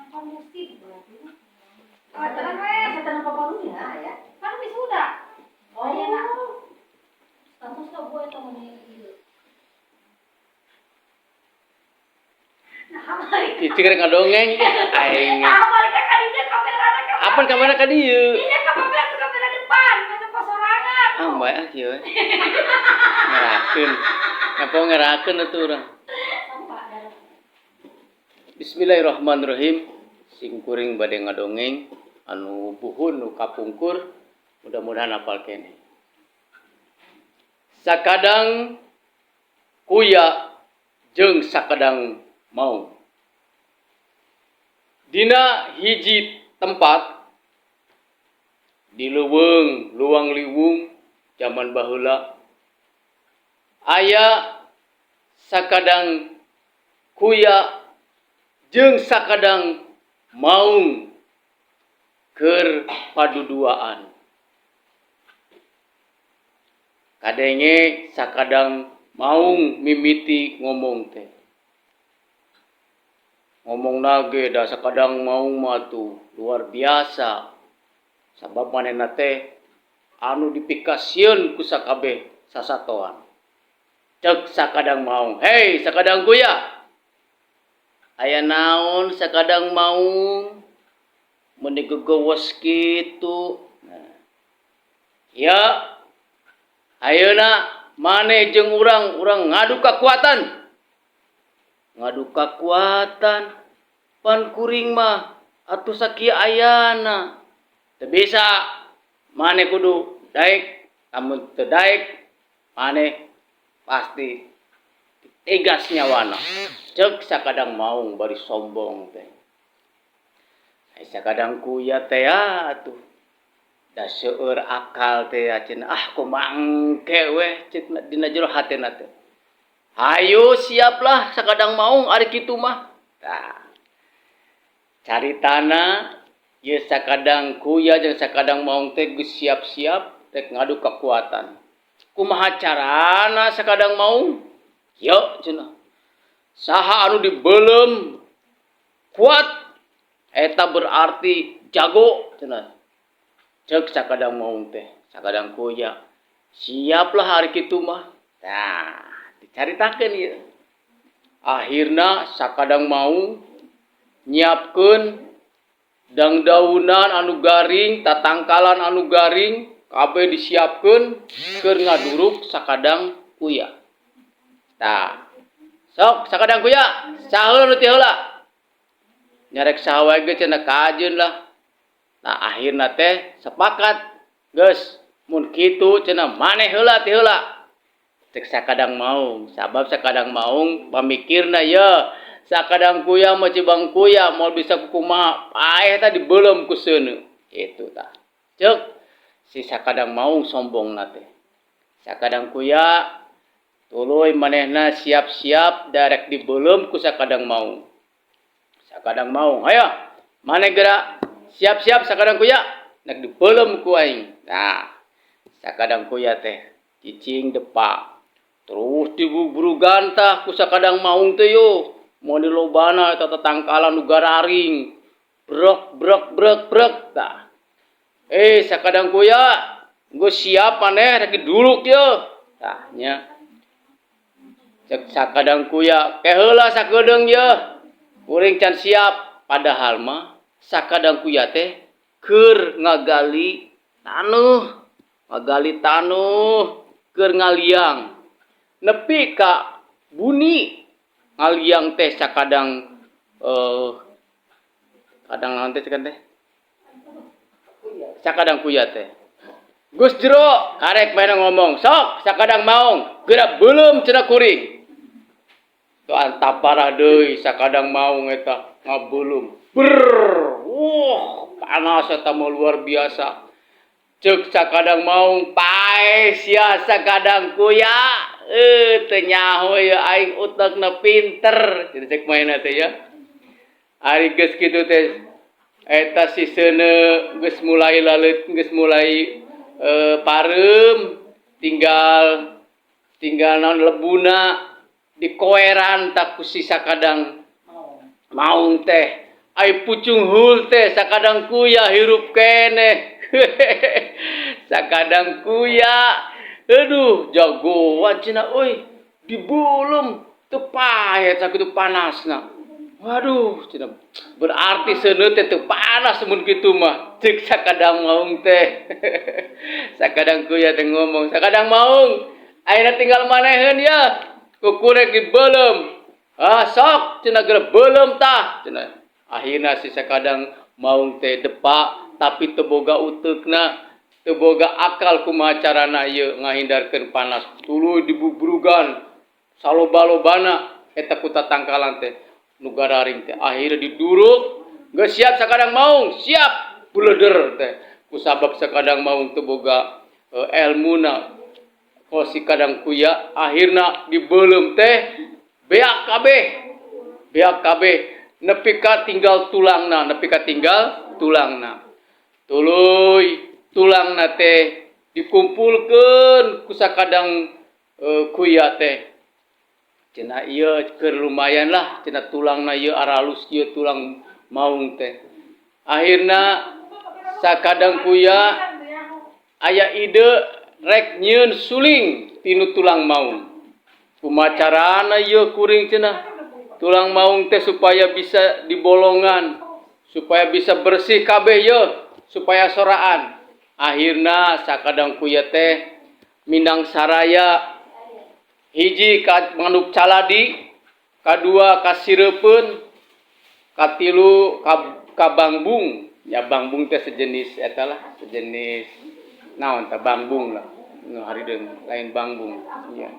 Kondusif berarti. Pacaran we. Asa tanah paparunya ya. Kan wisuda. Oh. Ayeuna. Status ka gue eta mun ieu. Nah, balik. Cicing rek ngadongeng aing. Nah, balik ka dieu kamerana ka. Apan ka mana ka dieu? Iya, ka kamera tuh kamera depan, mana pasorangan. Ah, bae ah kieu we. Ngerakeun. Ngapo ngerakeun atuh urang. Sampah darah. Bismillahirrahmanirrahim. Sing kuring bade ngadongeng anu buhun nu kapungkur, mudah-mudahan apal keneh. Sakadang kuya jeung sakadang maung. Dina hiji tempat di leuweung Luang Liwung zaman baheula aya sakadang kuya jeung sakadang maung keur paduduaan. Kadenge sakadang maung mimiti ngomong teh. Ngomongna ge da sakadang maung mah tuh luar biasa. Sabab manehna teh anu dipikasieun ku sakabeh sasatoan. Cek sakadang maung, "Hei sakadang kuya." Aya naon sakadang maung meuni gegeweus kitu. Nah. Ya, ayeuna maneh jeung urang, urang ngadu kakuatan. Ngadu kakuatan pan kuring mah atuh sakieu ayana. Teu bisa maneh kudu daek, lamun teu daek maneh pasti ditegas nyawana. Cek sakadang maung bari sombong teh. Ai sakadang kuya teh atuh da seueur akal teh cenah, ah kumaha engke weh cek dina jero hatena teh. Hayu siaplah sakadang maung ari kitu mah. Tah. Caritana ieu sakadang kuya jeung sakadang maung teh geus siap-siap rek ngadu kakuatan. Kumaha carana sakadang maung? Kieu cenah. Saha anu dibeuleum kuat eta berarti jago cenah. Cek sakadang maung teh, sakadang kuya. Siaplah ari kitu mah. Tah, dicaritakeun ieu. Akhirna sakadang maung nyiapkeun dangdaunan anu garing, tatangkalan anu garing, kabeh disiapkeun keur ngaduruk sakadang kuya. Tah. Sok sakadang kuya, saha nu ti heula? Nyarek saha wae ge cenah kajeun lah. Nah, akhirna teh sepakat, geus mun kitu cenah maneh heula ti heula. Cek sakadang maung, sabab sakadang maung pamikirna ye sakadang kuya mah cibang kuya moal bisa kukumaha, paeh tah dibeuleum ku seuneu. Kitu tah. Cek si sakadang maung sombongna teh. Sakadang kuya tuluy manehna siap-siap darek dibeuleum ku sakadang maung. Sakadang maung, hayo maneh geura siap-siap sakadang kuya nek dibeuleum ku aing. Nah, sakadang kuya teh cicing depa. Terus dibubrugan tah ku sakadang maung teh yo. Moal dilobana eta tatangkalan nu gararing. Brek brek brek brek tah. Eh sakadang kuya geus siap maneh rek diduluk ye. Tah nya. Cek sakadang kuya ke heula sakedeung ye. Kuring can siap, padahal mah sakadang kuya teh keur ngagali tanuh. Ngagali tanuh keur ngaliang. Nepi ka buni ngaliang teh sakadang kadang naon teh cekan teh? Sakadang kuya teh. Geus jero karek manehna ngomong, sok sakadang maung geura beuleum cenah kuring. Tuh antap parah deui sakadang maung eta ngabeuleum. Brrrr, wah panas eta mah luar biasa. Cek sakadang maung paeh sia sakadang kuya. Teu nyaho ye aing utekna pinter. Jadi cek manehna teh ya. Ari geus kitu teh eta si seuneu geus mulai laleut, geus mulai pareum, tinggal tinggal naon lebuna dikoeran tah ku si sakadang maung teh. Ai pucung hul teh Sakadang Kuya hirup keneh. Sakadang Kuya, aduh, jagoan cenah euy, dibeuleum teu paet sakitu panasna. Waduh cenah, berarti seuneu teh teu panas mun kitu mah, ceuk Sakadang Maung teh. Sakadang Kuya teh ngomong, "Sakadang Maung, ayeuna tinggal maneheun ya, ku kuring dibeuleum. Ah, sok cenah, geura beuleum tah," cenah. Akhirna si Sakadang Maung teh depa, tapi teu boga uteukna, teu boga akal kumaha carana ieu ngahindarkeun panas. Tuluy dibubrugan saloba-lobana eta ku tatangkalan teh nu gararing teh. Akhirna diduruk, "Geus siap, Sakadang Maung?" "Siap." Buleder teh. Kusabab Sakadang Maung teu boga elmuna kos si Kadang Kuya, akhirna dibeuleum teh beak kabeh, beak kabeh nepi ka tinggal tulangna, nepi ka tinggal tulangna. Tuluy tulangna teh dikumpulkeun ku Sakadang Kuya teh. Cenah, "Ieu keur lumayan lah," cenah, "tulangna ieu aralus ieu tulang maung teh." Akhirna Sakadang Kuya aya ide rek nyieun suling tinu tulang maung. "Kumaha carana ieu kuring," cenah, "tulang maung teh supaya bisa dibolongan, supaya bisa bersih kabeh ye, supaya soraan?" Akhirna Sakadang Kuya teh mindang saraya, hiji ka manuk caladi, kadua ka sireupeun, katilu ka bangbung. Ya, bangbung teh sejenis eta lah, sejenis naon tah, bangbung lah nu harideung, lain bangbung nya,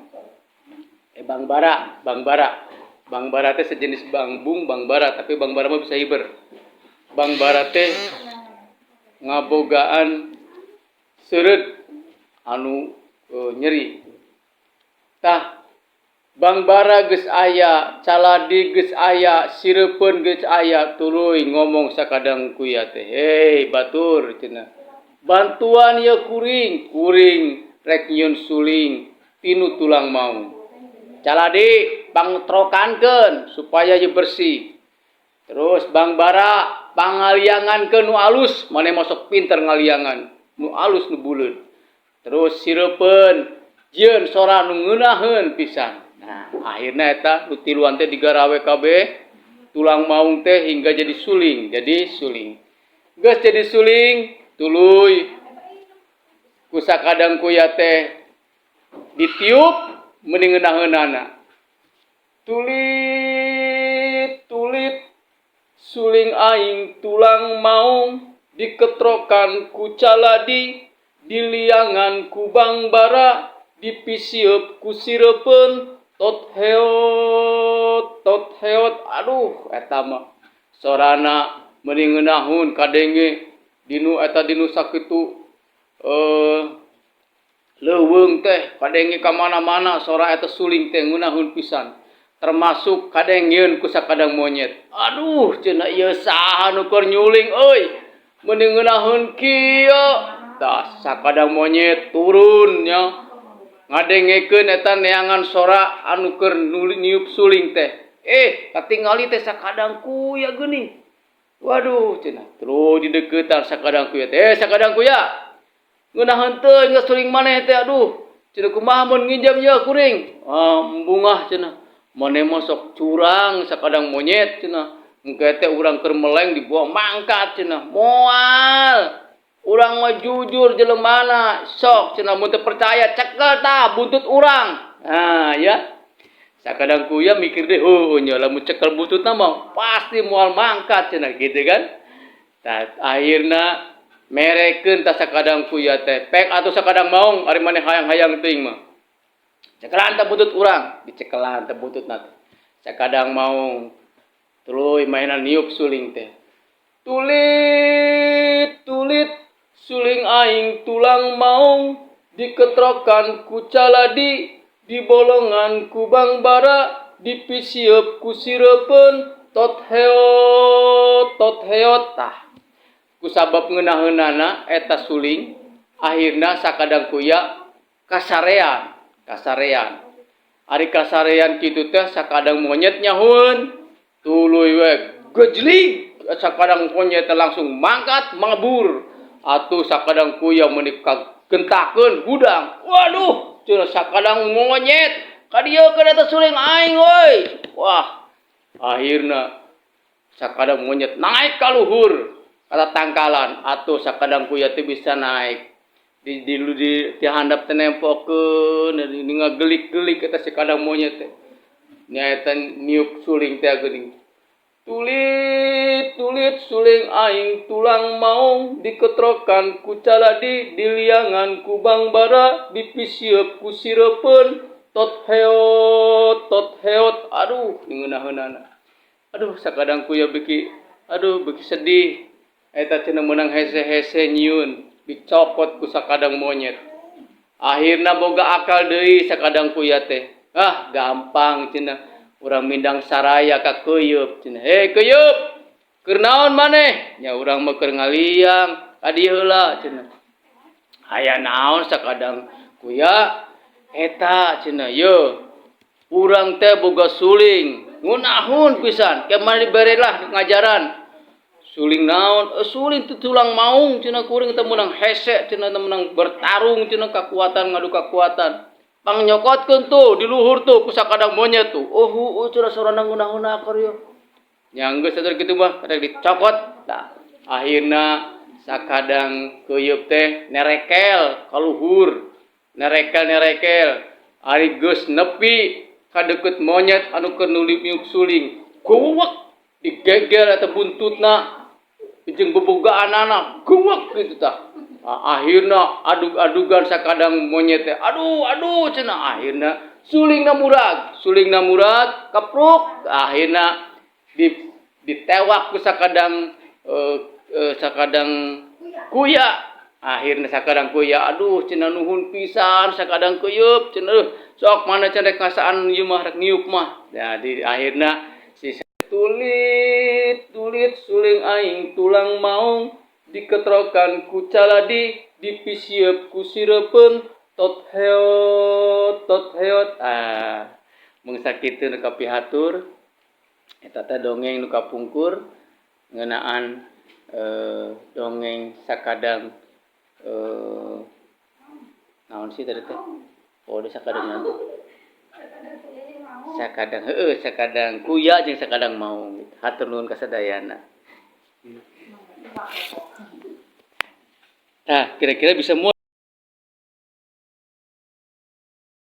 eh, bangbara, bangbara. Bangbara teh sejenis bangbung, bangbara, tapi bangbara mah bisa hiber. Bangbara teh ngabogaan seureut anu nyeri. Tah, bangbara geus aya, caladi geus aya, sireupeun geus aya, tuluy ngomong Sakadang Kuya teh, "Hei batur," cenah, "bantuan ye kuring, kuring rek nyieun suling tinu tulang maung. Caladi pangtrokankeun supaya ye bersih. Terus bangbara pangaliangankeun nu alus, maneh mah sok pinter ngaliangan, nu alus, nu buleud. Terus sireupeun jieun sora nu ngeunaheun pisan." Nah, akhirna eta nu tiluan teh digarawe kabeh tulang maung teh hingga jadi suling, jadi suling. Geus jadi suling, tuluy ku Sakadang Kuya teh ditiup meni ngeunaheunana. "Tulit, tulit, suling aing tulang maung, diketrokan ku caladi, diliangan ku bangbara, dipisieup ku sireupeun, tot heot, tot heot." Aduh, eta mah sorana meni ngeunaheun kadenge dinu eta, dinu sakitu leuweung teh kadenge ka mana-mana sora eta suling teh ngeunaheun pisan, termasuk kadengeun ku Sakadang monyet. "Aduh," cenah, "ieu saha nu keur nyuling euy, meni ngeunaheun kieu?" Tah, Sakadang monyet turun nya, ngadengekeun eta neangan sora anu keur niup suling teh. Eh, katingali teh Sakadang Kuya geuning. "Waduh," cenah. Terus dideuketan Sakadang Kuya teh. "Eh, Sakadang Kuya, ngeunaheun teuing suling maneh teh, aduh. Cenah, kumaha mun nginjem ye kuring?" "Ah, bungah," cenah. "Maneh mah sok curang, Sakadang monyet," cenah. "Engke teh urang keur meleng dibawa mangkat," cenah. "Moal. Urang mah jujur jelemana. Sok," cenah, "mun teu percaya cekel tah buntut urang." Nah, ya. Sakadang Kuya mikir deh, "Oh nya, lamun cekel buntutna mah pasti moal mangkat," cenah gitu kan. Tah, akhirna merekeun tah Sakadang Kuya teh. "Pek atuh, Sakadang Maung, ari maneh hayang-hayang teuing mah. Cekelan tah buntut urang," dicekelan tah buntutna teh. Sakadang Maung tuluy mainan niup suling teh. "Tulit, tulit, suling aing tulang maung, diketrokan ku caladi, dibolongan ku bangbara, dipisieup ku sireupeun, tot heot, tot heot." Tah, kusabab ngeunaheunana eta suling, akhirna Sakadang Kuya kasarean, kasarean. Ari kasarean kitu teh Sakadang monyet nyahueun, tuluy we gejlig. Sakadang monyet langsung mangkat mabur. Atuh sakadang kuya meuni kagentakeun hudang. Waduh, cenah sakadang monyet. Ka dieu keur eta suling aing euy. Wah, akhirna sakadang monyet naik ka luhur kata tangkalan. Atuh sakadang kuya teh bisa naik di handap teh nempokeun, di ngagelik-gelik eta sakadang monyet teh. Nya eta niup suling teh geuning. Tulit, tulit suling aing tulang maung, diketrokan ku caladi, diliangan ku bangbara, dipisieuk ku sirepeun, tot heot tot heot. Aduh, ngeunah-eunana. Aduh, sakadang kuya beki, aduh, beki sedih. Eta cenah meunang hese-hese nyieun, dicokot ku sakadang monyet. Akhirna boga akal deui sakadang kuya teh. Ah, gampang cenah. Urang mindang saraya ka keuyeup cenah. "Hei keuyeup, keur naon maneh?" "Nya urang mah keur ngaliang." "Ka dieu heula," cenah. "Aya naon sakadang kuya?" "Eta cenah ye. Urang teh boga suling, ngunahun pisan. Ke mana dibere lah ngajaran." "Suling naon?" "E, suling teh tulang maung cenah, kuring teh meunang hese cenah, meunang bertarung cenah, kekuatan ngadu kekuatan. Pang nyokotkeun tuh di luhur tuh ku sakadang monyet tuh." "Oh, heueuh cenah, sorana ngeunahun akar ye." Nya geus atuh kitu mah rek dicokot. Tah, akhirna sakadang keuyeup teh nerekel ka luhur. Nerekel nerekel. Ari geus nepi ka deukeut monyet anu keur niup suling. Guwek, digegel eta buntutna jeung bobogaanana, guwek gitu tah. Akhirna adug-adugan sakadang monyet teh. "Aduh, aduh," cenah. Akhirna sulingna murag, sulingna murag, kepruk, akhirna di ditewak ku sakadang sakadang kuya. Akhirna sakadang kuya, "Aduh," cenah, "nuhun pisan sakadang keuyeup," cenah, "sok mana cenah rek ngasaan ieu mah, rek niup mah." Jadi akhirna si tulit tulit suling aing tulang maung, diketrokan ku caladi, dipisieuk ku sirepeun, tot heot tot heot. Ah, mung sakitu nu kapihatur. Eta teh dongeng nu kapungkur ngeunaan dongeng sakadang naon sih tadi teh? Oh, di sakadang naon? Sakadang heueuh, sakadang kuya jeung sakadang maung. Hatur nuhun kasadayana. Nah, kira-kira bisa.